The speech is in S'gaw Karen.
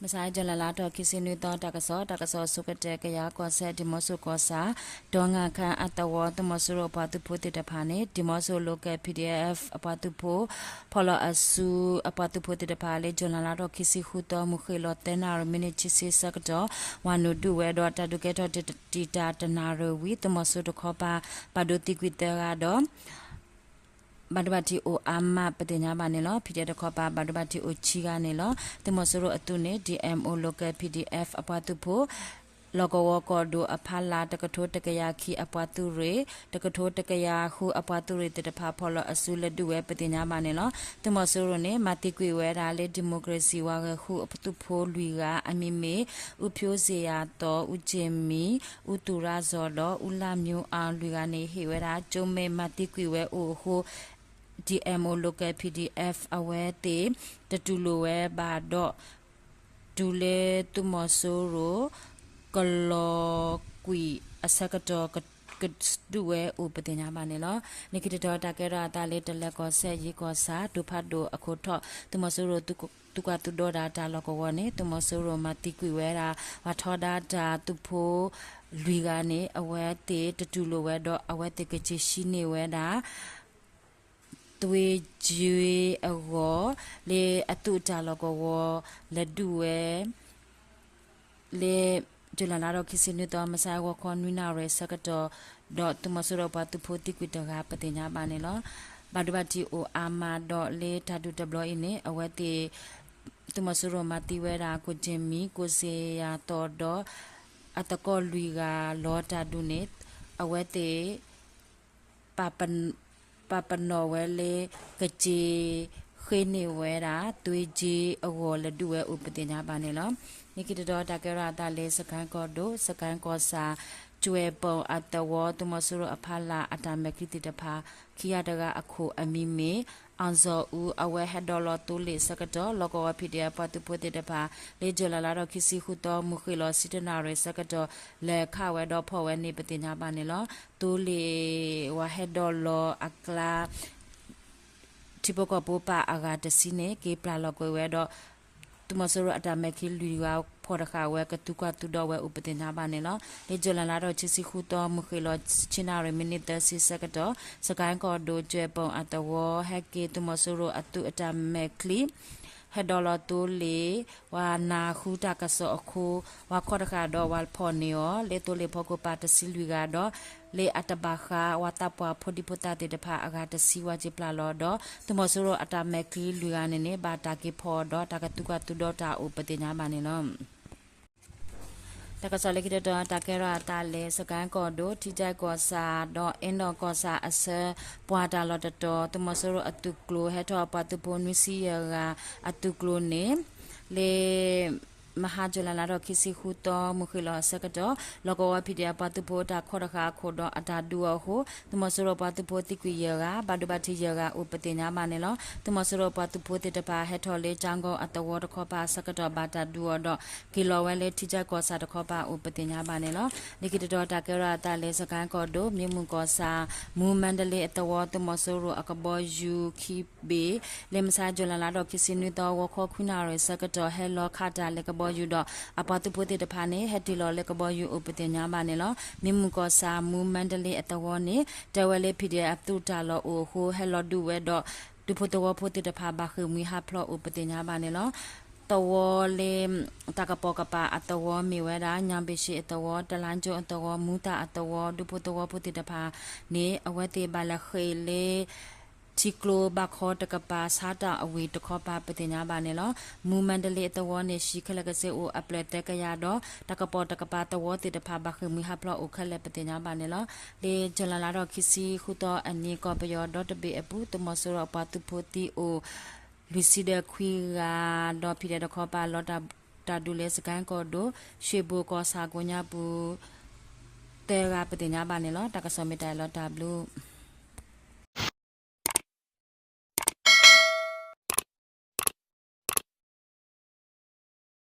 မဆါ July လါထီၣ်ခံဆံနွံသီ တၢ်ကစီၣ်, တၢ်ကစီၣ်အဆိကတၢၢ် ကယၤကီၢ်စဲၣ် ဒံၣ်မီၣ်စိၣ်ကီၢ်ဆၣ် ဒီငါခါအသဝီ သုးမီၤစိရိၤအပှၤသုးဖိသ့ၣ်တဖၣ်န့ၣ် ဒံၣ်မီၣ်စိရိၤ local P D F အပှၤသုးဖိ ဖီၣ်လီၤအစုအပှၤသုးဖိသ့ၣ်တဖၣ် လၢ July လါထီၣ်ခံဆံဃုသီ မုၢ်ဃ့ၢ်လီၤသၢနၣ်ရံၣ် မံးနံးခံဆံဆၢကတီၢ် ဝၤနုာ်ဒုးဝဲဒီး တၢ်ဒုးကဲထီၣ်တံာ်တာ်တနၣ်ရံၣ်ဝံၤ သုးမီၤစိရိၤတခီပၤ ဘၣ်ဒိသံကွံာ်သၢဂၤဒီး ဘၣ်ဒိဘၣ်ထံးအိၣ်အါမးပသ့ၣ်ညါဘၣ်န့ၣ်လီၤ. ဖံးဒဲးတခီပၤ ဘၣ်ဒိဘၣ်ထံးအိၣ်ဆံဂၤန့ၣ်လီၤ. သုးမီၤစိရိၤအသုးန့ၣ် D M O Local P D F အပှၤသုးဖိ လီၢ်ကဝီၤကီၢ်ဒိၣ်အဖီလာ် တကထိတကယၤခံအပှၤသုးရ့ၣ်, တကထိတကယၤဃုအပှၤသုးရ့ၣ်သ့ၣ်တဖၣ် ဖီၣ်လီၤအစုလဲၤဒုးဝဲပသ့ၣ်ညါဘၣ်န့ၣ်လီၤ. သုးမီၤစိရိၤန့ၣ် မၤသံကွံာ်ဝဲဒၣ်လၢ ဒံၣ်မိၣ်ကရ့ၣ်စံၣ်ဝးဂဲၤဃုအသုးဖိလွံၢ်ဂၤ အမံၤမ့ၢ် အူဖြိစ့ယၤသီ, အူကၠ့ၣ်မံၤ, အူသူၣ်ရၣ်စီၤဒီး အူလၣ်မၠိအါလွံၢ်ဂၤန့ၣ် ဟ့ၣ်ဝဲဒၣ် ကၠိမဲာ်မၤသံကွံာ်ဝဲအိၣ်အဃိ D M O Local P D F အဝဲသ့ၣ် တတူၢ်လိာ်ဝဲဘၣ်ဒီး တုၤလၢသုးမီၤစိရိၤ ကလီၤကွံာ်အဆၢကတီၢ် ကဒုးဝဲအိၣ်ပသ့ၣ်ညါဘၣ်န့ၣ်လီၤ. လၢခံတတီၤ တၢ်ကဲထီၣ်အသးလၢ တလဲၤကီၢ်စဲၣ် ယံၤကီၢ်ဆၣ် တူၢ်ဖးဒိၣ်အခိၣ်ထီၣ် သုးမီၤစိရိၤ သုးကွၢ်သုးဒီဒၣ်တၢ်လီၢ်ကဝီၤန့ၣ် သုးမီၤစိရိၤမၤသံကွံာ်ဝဲဒၣ် ပှၤထီဒါတၢ်သုးဖိလွံၢ်ဂၤန့ၣ် အဝဲသ့ၣ်တတူၢ်လိာ်ဝဲဒီး အဝဲသ့ၣ်ကက့ၤဆှံန့ၢ်ဝဲဒၣ် သွ့ကၠ့အဂီၢ် လၢအသုးတၢ်လီၢ်ကဝီၤ လဲၤဒုးဝဲ လၢ ကၠူၤလဲလါထီၣ်ခံဆံနွံသီ မုၢ်ဆါဂီၤခီနွံနၣ်ရံၣ်အဆၢကတီၢ် ဒီးသုးမီၤစိရိၤပှၤသုးဖိသံကွံာ်တဂၤပသ့ၣ်ညါဘၣ်န့ၣ်လီၤ. ဘၣ်ဒိဘၣ်ထံးအိၣ်အါမးဒီးလၢတၢ်ဒုးတဘျီအံၤန့ၣ် အဝဲသ့ၣ် သုးမီၤစိရိၤမၤသံဝဲဒၣ် ကိၣ်ကၠ့ၣ်မံၤ ကိၣ်စ့ယၤသီဒီး အသကိးလွံၢ်ဂၤလီၤတၢ်ဒုးန့ၣ် အဝဲသ့ၣ် ပာ်ပနီၣ်ဝဲလၢ ကက့ၤဃ့န့ၢ်ဝဲဒၣ် သွ့ကၠ့အဂီၢ်လဲၤဒုးဝဲအိၣ်ပသ့ၣ်ညါဘၣ်န့ၣ်လီၤ. လၢခံတတီၤတၢ်ကဲထီၣ်အသးလၢ စကဲၣ်ကီၢ်ဒိၣ် စကဲၣ်ကီၢ်ဆၣ် ကၠွဲၣ်ပိၣ်အသဝီ သုးမီၤစိရိၤအဖီလာ်အတၢ်မဲာ်ချံသ့ၣ်တဖၣ် ခံဂၤတဂၤအခိၣ်အမံၤမ့ၢ် အၣ်စီၤအူ အဝဲဟဲဒိးလီၤသိလ့ၣ်အဆၢကတီၢ် လီၢ်ကဝီၤ P D F ပှၤသုးဖိသ့ၣ်တဖၣ် လၢ ကၠူၤလဲလါထီၣ်ခံဆံဃုသီ မုၢ်ဃ့ၢ်လီၤဆံတနၣ်ရံၣ်အဆၢကတီၢ် လဲၤခးဝဲဒီးဖီၣ်ဝဲန့ၣ်ပသ့ၣ်ညါဘၣ်န့ၣ်လီၤ. သိလ့ၣ်ဝဲဟဲဒိးလီၤအကျါ ထံဖိကီၢ်ဖိပာ်အဂၤတဆံန့ၣ် က့ၤပျၢ်လီၤကွံာ်ဝဲဒီး သုးမီၤစိရိၤအတၢ်မဲာ်ချံလွံၢ်ဂၤဖီၣ်တဃာ်ဝဲ ကသူကွၢ်သူဒီးဝဲအိၣ်ပသ့ၣ်ညါဘၣ်န့ၣ်လီၤ. လၢ ကၠူၤလဲလါထီၣ်ခံဆံဃုသီ မုၢ်ဃ့ၢ်လီၤဆံနၣ်ရံၣ် မံးနံးသၢဆံဆၢကတီၢ် စကဲၣ်ကီၢ်ဒိၣ် ကၠွဲၣ်ပိၣ်အသဝီ ဟဲက့ၤသုးမီၤစိရိၤအသုးအတၢ်မဲာ်ချံ ဟဲဒိးလီၤသိလ့ၣ် ဝၤနၢ်ဃုတၢ်ကစီၣ်အဃိ ဝၤခီၣ်တဃာ်ဒီးဝၤဖီၣ်န့ၢ်အီၤ လၢသိလ့ၣ်ဖီခိၣ်ပာ်တဆံလွံၢ်ဂၤဒီး လၢအတဘၣ်ဃး ဝၤသးပှၢ်ဖိဒံဖိသၣ်သ့ၣ်တဖၣ်အဂၤတဆံဝဲက့ၤပျၢ်လီၤဒီး သုးမီၤစိရိၤအတၢ်မဲာ်ချံလွံၢ်ဂၤန့ၣ်န့ၣ် ဘၣ်တၢ်က့ၤဖီၣ်အီၤဒီး တၢ်ကသူကွၢ်သူဒီးတၢ်အိၣ်ပသ့ၣ်ညါဘၣ်န့ၣ်လီၤ. တၢ်ကစီၣ်လၢခံတတီၤ တၢ်ကဲထီၣ်အသးလၢ စကဲၣ်ကီၢ်ဒိၣ် ထံကၠဲၣ်ကီၢ်ဆၣ် ဒီးအ့ၣ်နီၣ်ကီၢ်ဆၣ်အဆၢ ပှၤတၢ်လီၢ်တတီၤ သုးမီၤစိရိၤအသုးကျိၤ ဟဲထီၣ်ပှၤသုးဖိနွံဆံယဲၢ်ဂၤအသုးကျိၤန့ၣ် လၢ မဟါ ကၠူၤလဲလါထီၣ်ခံဆံဃုသီ မုၢ်ဃ့ၢ်လီၤအဆၢကတီၢ် လီၢ်ကဝီၤ P D F ပှၤသုးဖိတၢ်ခီၣ်တဃာ်အခိၣ်ဒီးအတၢ်ဒုးအီၤအဃိ သုးမီၤစိရိၤပှၤသုးဖိသံကွံာ်ယဲၢ်ဂၤ ဘၣ်ဒိဘၣ်ထံးယဲၢ်ဂၤအိၣ်ပသ့ၣ်ညါဘၣ်န့ၣ်လီၤ. သုးမီၤစိရိၤပှၤသုးဖိသ့ၣ်တဖၣ် ဟဲထီၣ်လၢ ကၠါကီအသဝီတခီပၤအဆၢကတီၢ် ဘၣ်တၢ်ဒုးအီၤဒီး က့ၤလီၤဝဲလၢထံကၠဲၣ်ကီၢ်ဆၣ်တခီပၤအိၣ်ပသ့ၣ်ညါဘၣ်န့ၣ်လီၤ. လၢခံတတီၤ တၢ်ကဲထီၣ်အသးလၢ စကဲၣ်ကီၢ်ဒိၣ် မ့ၢ်မုၢ်ကီၢ်ဆၣ် မူမၣ်တလ့အသဝီ သုးမီၤစိရိၤအကဘီယူၤခံဘ့ၣ် လၢမဆါ ကၠူၤလဲလါထီၣ်ခံဆံနွံသီ ဂီၤခီခွံနၣ်ရံၣ်ဆၢကတီၢ် ဟဲလီၤခးတၢ်လၢကဘီယူၤဒီး အပှၤသုးဖိသ့ၣ်တဖၣ်န့ၣ် ဟဲတ့ၢ်လီၤလၢကဘီယူၤအိၣ်ပသ့ၣ်ညါဘၣ်န့ၣ်လီၤ. မ့ၢ်မုၢ်ကီၢ်ဆၣ် မူမၣ်တလ့အသဝီန့ၣ် တဲဝဲလၢ P D F အသုးတၢ်လီၢ်အိၣ်အဃိ ဟဲလီၤဒုးဝဲဒီး ဒူဖိသဝီဖိသ့ၣ်တဖၣ် ဘၣ်ဃ့ၢ်မှံဟးဖျိးအိၣ်ပသ့ၣ်ညါဘၣ်န့ၣ်လီၤ. သဝီလၢ တၢ်ကပိာ်ကပၤအသဝီမ့ၢ်ဝဲဒၣ် ညၣ်ဘ့ၣ်ၡ့အသဝီ, တလါကၠိအသဝီ, မူသၣ်အသဝီ ဒူဖိသဝီဖိသ့ၣ်တဖၣ်န့ၣ် အဝဲသ့ၣ်ဘၣ်လဲၤဃ့ၢ်လၢ ထံကျိဘၣ်ခီတကပၤ ဆါတၢ်အဝ့ၢ်တခီပၤပသ့ၣ်ညါဘၣ်န့ၣ်လီၤ. မူမၣ်တလ့အသဝီန့ၣ် ဟံၣ်ခဲလၢာ်ကစ့အိၣ်အဖျၢၣ်သၢကယၤဒီး တၢ်ကပိာ်တကပၤသဝီသ့ၣ်တဖၣ် ဘၣ်ဃ့ၢ်မှံဟးဖျိးအိၣ်ခဲလၢာ်ပသ့ၣ်ညါဘၣ်န့ၣ်လီၤ. လၢ ကၠူၤလဲလါထီၣ်ခံဆံဃုသီအနံၤ ကီၢ်ပယီၤဒီတဘ့ၣ်အပူၤ သုးမီၤစိရိၤအပှၤသုးဖိသံအိၣ် လွံၢ်ဆံဒီးခွံဂၤ ဒီး P D F တခီပၤ လီၤတၢ်ဒုးလၢ စကဲၣ်ကီၢ်ဒိၣ် ရှ့ဘိၣ်ကီၢ်ဆၣ်ကိးညါပူၤ သၢဂၤပသ့ၣ်ညါဘၣ်န့ၣ်လီၤ. တၢ်ကစီၣ်မ့ၢ်တၢ်အံၤလီၤ တၢ်ဘျုး